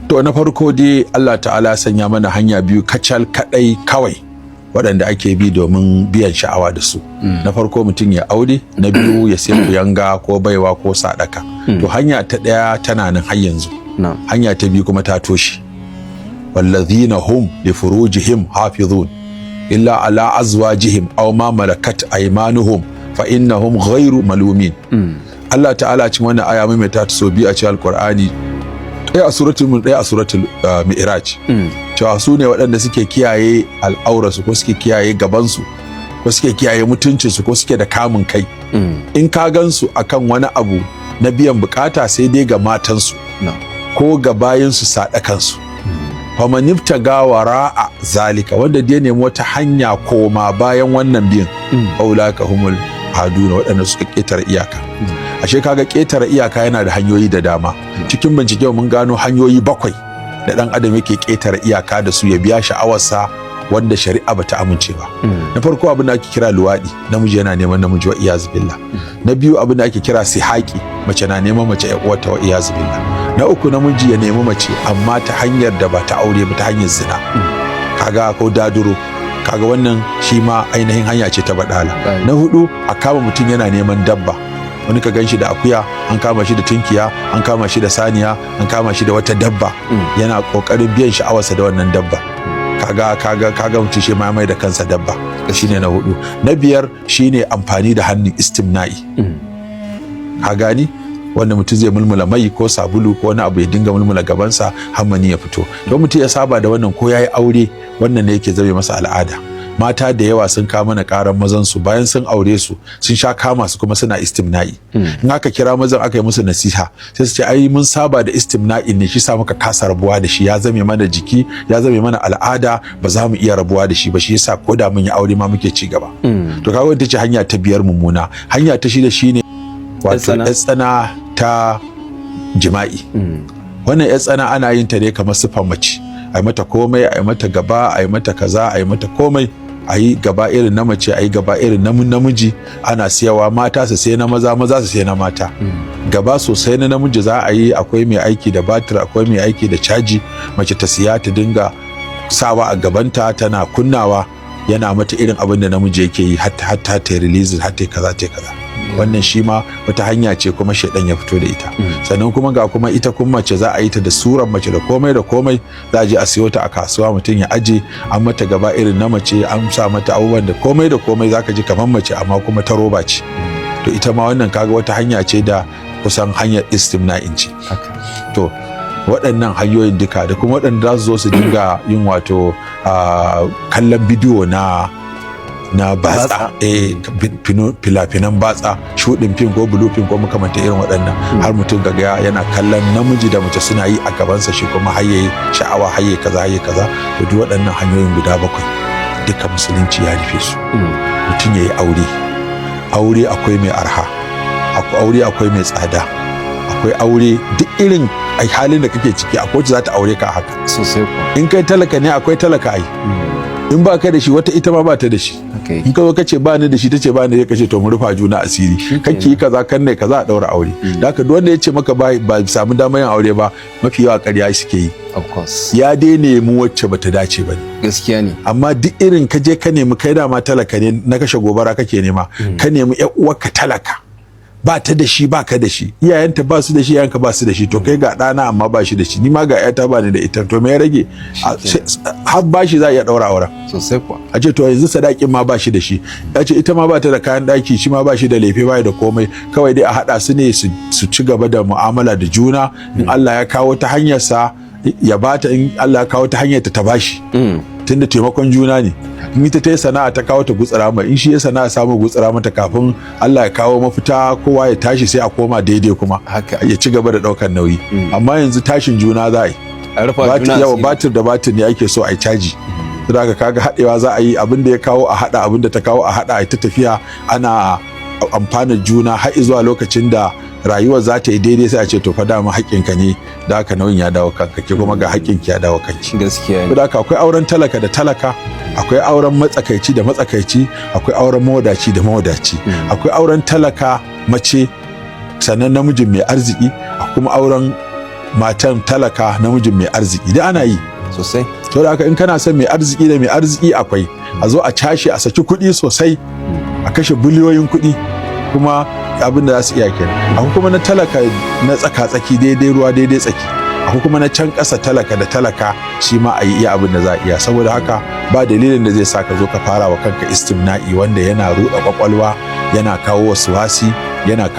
To, na farko dai, Allah Ta'ala sanya mana hanya biyu kacal kadai kawai waɗanda ake bi domin biyan sha'awa da su. Na farko, mutum ya aure. Na biyu, ya sai kuyanga ko baiwa ko sadaka. To, hanya ta ɗaya tana nan har yanzu. Hanya ta biyu kuma ta toshe. Wallazina hum li furujihim hafizun illa ala azwajihim aw ma malakat aymanuhum fa innahum ghairu malumin. Allah Ta'ala cikin wannan aya mai ta so biyu a cikin Alqur'ani, ɗaya a Suratul Mulk, ɗaya a Suratul Mi'raj, cewa su ne waɗanda suke kiyaye al'aurarsu, ko suke kiyaye gabansu, ko suke kiyaye mutuncinsu, ko suke da kamun kai. In ka gansu akan wani abu na biyan bukata, sai dai ga matansu ko ga bayinsu, sadakansu. Famanibtaga wara'a zalika, wanda dai nemi wata hanya koma bayan wannan biyan, aulaka humul aduna, waɗanda suka ƙetare iyaka. Ashe kaga ƙetare iyaka yana da hanyoyi da dama. Cikin bincike mun gano hanyoyi bakwai da ɗan adam yake ƙetare iyaka da su ya biya sha'awarsa wanda shari'a bata amince ba. Na farko, abin da ake kira luwaɗi, namiji yana neman namiji, wa iyazu billah. Na biyu, abin da ake kira sihaki, mace na neman mace ƴar uwarta, wa iyazu billah. Na uku, namiji ya nemi mace amma ta hanyar da ba ta aure ba, ta hanyar zina, kaga ko daduro, kaga wannan shi ma ainihin hanya ce ta badala. Na hudu, a kama mutum yana neman dabba. Wani ka ganshi da akuya, an kama shi da tunkiya, an kama shi da saniya, an kama shi da wata dabba, yana kokarin biyan sha'awarsa da wannan dabba. Kaga mutum shi ma mai da kansa dabba. Shine na hudu. Na biyar shine amfani da hannun, istimna'i. Ka gani, wanda mutum zai mulmula mai ko sabulu ko wani abu, ya dinga mulmula gabansa har mani ya fito. Don mutum ya saba da wannan, ko yayi aure, wannan ne yake zame masa al'ada. Mata da yawa sun kama mana karan mazan su, bayan sun aure su, sun sha kama su kuma suna istimna'i. In aka kira mazan aka yi musu nasiha, sai su ce, "Ai mun saba da istimna'i ne, shi sa muka kasa rabuwa da shi. Ya zame mana jiki, ya zame mana al'ada, ba za mu iya rabuwa da shi ba. Shi yasa ko da mun yi aure ma muke ci gaba." To, kaga ita ce hanya ta biyar mummuna. Hanya ta shida shine wato tsana ta jima'i. Wannan yar tsana ana yin ta ne kamar sifan mace, a yi mata komai, a yi mata gaba, a yi mata kaza, a yi mata komai, a yi gaba irin na mace, a yi gaba irin na namiji. Ana siyawa, mata su sai na maza, maza su sai na mata. Gaba sosai na namiji za a yi, akwai mai aiki da batir, akwai mai aiki da caji. Mace ta siya ta dinga sawa a gabanta, tana kunnawa, yana mata irin abin da namiji yake yi, hatta ta release, hatta kaza ta kaza. Wannan shi ma wata hanya ce kuma shaidan ya fito da ita. Sannan kuma ga kuma ita kuma mace, za a yi ta da surar mace da komai da komai. Za a je a siyo ta a kasuwa, mutum ya aje, an mata gaba irin na mace, an sa mata abubuwan da komai da komai, zaka ji kamar mace, amma kuma ta roba ce. To, ita ma wannan kaga wata hanya ce da kusan hanyar istimna'in ce. To, waɗannan hanyoyin duka, da kuma waɗanda za su zo su dinga yin wato kallon bidiyo na batsa, fina-finan batsa, shuɗin fim ko blue film ko makamanta irin waɗannan, har mutum ga yana kallon namiji da mace suna yi a gabansa, shi kuma har yayi sha'awa, har yayi kaza, har yayi kaza. To, duk waɗannan hanyoyin guda bakwai duka Musulunci ya rufe su. Mutum ya yi aure. Aure akwai mai arha, aure akwai mai tsada, akwai aure duk irin halin da kake ciki, akwai wacce za ta aure ka haka. Sosai kuwa. In kai talaka ne, akwai talaka ai. In ba ka da shi, wata ita ma ba ta da shi. In ka zo ka ce ba ni da shi, ta ce ba ni, ka ce, "To, mu rufa juna asiri." Kake yi kaza kan ne kaza, a daura aure. Da haka duk wanda ya ce maka ba samu damar yin aure ba, mafi yawa ƙarya suke yi. Of course. Ya dai nemi wacce bata dace ba ne. Gaskiya ne. Amma duk irin ka je ka nemi, kai dama talaka ne, na kashe gobara kake nema, ka nemi ƴar uwarka talaka, ba ta da shi, ba ka da shi, iyayenta ba su da shi, iyayenka ba su da shi. To, kai ga ɗana amma ba shi da shi, ni ma ga ƴata ba ni da ita, to me ya rage? Har ba shi za a iya ɗaura auren. Sosai kuwa. A ce, to, yanzu sadakin ma ba shi da shi, ya ce ita ma ba ta da kayan ɗaki, shi ma ba shi da lefe, ba da komai. Kawai dai a haɗa su ne su ci gaba da mu'amala da juna. In Allah ya kawo ta hanyarsa ya bata, in Allah ya kawo ta hanyar ta bashi, tunda taimakon juna ne. In ita ta yi sana'a ta kawo, ta gutsara mai, in shi ya sana'a samu, gutsara mata, kafin Allah ya kawo mafita, kowa ya tashi, sai a koma daidai kuma ya ci gaba da ɗaukar nauyi. Amma yanzu tashin juna za a yi. A rufa juna yawa asiri. Batir da batir ne ake so a yi caji. Saboda haka kaga haɗewa za a yi, abin da ya kawo a haɗa, abin da ta kawo a haɗa, a ta tafiya ana amfanar juna har zuwa lokacin da rayuwar za ta yi daidai, sai a ce, "To fa, dama haƙƙinka ne, da haka nauyin ya dawo kanka, ke kuma ga haƙƙinki ya dawo kanki." Gaskiya ne. Saboda haka akwai auren talaka da talaka, akwai auren matsakaici da matsakaici, akwai auren mawadaci da mawadaci, akwai auren talaka mace sannan namijin mai arziki, akwai kuma auren matan talaka, namijin mai arziki, da ana yi. Sosai. To da haka, in kana son mai arziki da mai arziki, akwai. A zo a cashe, a saki kuɗi sosai, a kashe biliyoyin kuɗi, kuma abin da za su iya kenan. Akwai kuma na talaka na tsaka-tsaki, daidai ruwa daidai tsaki. Akwai kuma na can ƙasa, talaka da talaka, shi ma a yi iya abin da za a iya. Saboda haka, ba dalilin da zai sa ka zo ka fara wa kanka istimna'i, wanda yana ruɗa kwakwalwa, yana kawo wasuwasi, yana